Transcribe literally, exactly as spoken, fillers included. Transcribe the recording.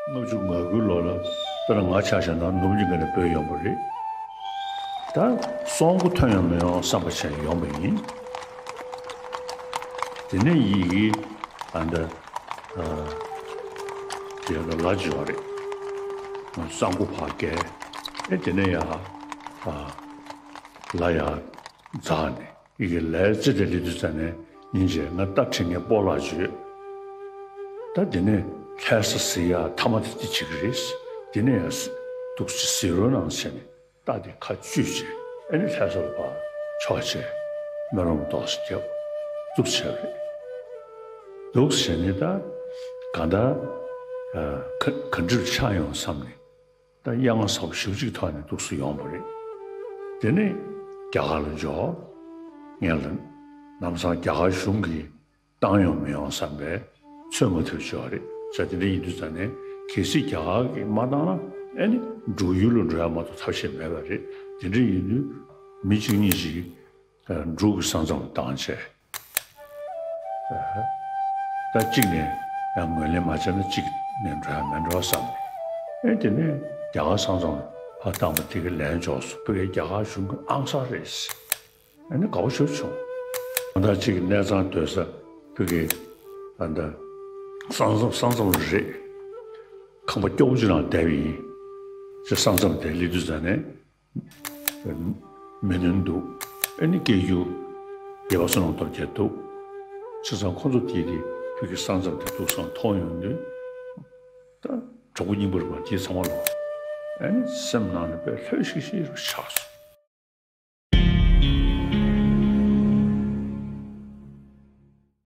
ལྔ་བཅུ་ང་དགུའི་ལོ་ལ་དཔེར་ན་ང་ཆ་བཞག་ན་ནུབ་གླིང་ག་ནས་བྲོས་ཡོང་བ་རེད། ད་སྲོག་མགོ་ཐོན་ཡོང་མི་ཡོང་བསམ་པ་བྱས་ཡོང་བ་ཡིན། དེ་ནས་ཡི་གེ་ཨ་འདྲ་ཨ་དེ་ལ་ལ་འཇོག་རེད། ས་མགོ་ཕར་བཀལ། ཨེ་དེ་ནས་ཡ་ཨ་ལ་ཡ་འཛེགས་ནས། ཡི་གེ་ལའི་ཙི་དེ་ལི་དུ་ཙ་ནས་ཉིན་བྱས་ང་སྟབས་ཁྲིད་ངས་སྤོ་ལགས་བརྗོད། ད་དེ་ནས་ལྷ་ས་ཟེར་ཡ་མཐའ་མ་དེ་དེ་བྱེད་ཀྱི་རེད། དེ་ནས་ཡ་འདུག་སེ་ཟེར་རོ་གནང་བྱས་ནས་རྟ་དེ་ཁ་གཅུས་བྱས། ཨ་ནི་ལྷ་ས་ལ་ཕར་ཕྱོགས་བྱས། སྨོན་ལམ་ཏོག་ཙམ་བརྒྱབ། འདུག་སེ་བྱས་པ་རེད། འདུག་སེ་བྱས་ནས་ད་གང་ལྟར་ག་ག་འདྲ་ཆགས་ཡོང་བསམ་ནས། ད་གཡང་ཟབ་ཞེ་པོ་ཅིག་ཐོག་ནས་འདུག་སེ་ཡོང་བ་རེད། དེ་ནས་རྒྱ་གར་ལ་འབྱོར། ངས་ལ་ལམ་སང་རྒྱ་གར་གཞུང་གིས་བཏང་ཡོང་མི་ཡོང་བསམ་པའི་ཚོད་མ་ཐུབ་བྱས་པ་རེད། བྱས་དེ་འདྲ་ཡིན་དུས་ཙ་ནས་གལ་སྲིད་རྒྱ་གར་གྱིས་མ་བཏང་ན་ཨེ་ནི་འབྲུག་ཡུལ་ལ་འགྲོ་ཡ་མ་གཏོགས་ཐབས་ཤེས་མེད་པ་རེད། དེ་འདྲ་ཡིན་དུས་མི་གཅིག་གཉིས་ཤིག་འབྲུག་གི་ས་མཚམས་བཏང་བྱས། ད་གཅིག་ནས་ཡང་ངོས་ལེན་མ་བྱས་ན་གཅིག་ནས་འགྲོ་ཡ་མེད་འགྲོ་བསམ་ནས། ཨེ་དེ་ནས་རྒྱ་གར་ས་མཚམས་ཕར་བཏང་བ་དེ་གའི་ལན་འཇོག་སོང་། ཕ་གིའི་རྒྱ་གར་གཞུང་གི་ཨང་གསར་རེད། ཨེ་ནི་དགའ་པོ་ཞེ་པོ་བྱུང་། ད་གཅིག་གི་གནས་ཚང་སྡོད་ས་ཕ་གིའི་ད་ལྟ་ས་མཚམས་ས་མཚམས་རེད། ཁང་པ་སྐྱོ་པོ་ཅིག་ནང་བསྡད་པ་ཡིན། ཅེས་ས་མཚམས་དེ་སླེབས་དུས་ཙ་ནས། མི་ནོན་འདུག་ཨེ་ནི་སྐད་སྒྱུར་རྒྱལ་བ་བསོད་ནམས་སྟོབས་རྒྱལ་འདུག་བྱས་ཙང་ཁོ་ཚོ་དེ་དེ་བོད་ཀྱི་ས་མཚམས་དེ་འདུག་སང་མཐོང་ཡོང་དུས། ད་གྲོགས་པོ་རྙིང་པ་རེད་པ་དེ་ཚང་མ་ལོ། ཨེ་ནི་སེམས་ནང་ནས་དཔེ་ལྷོད་ཤིག་ཤིག་རུ་ཆགས་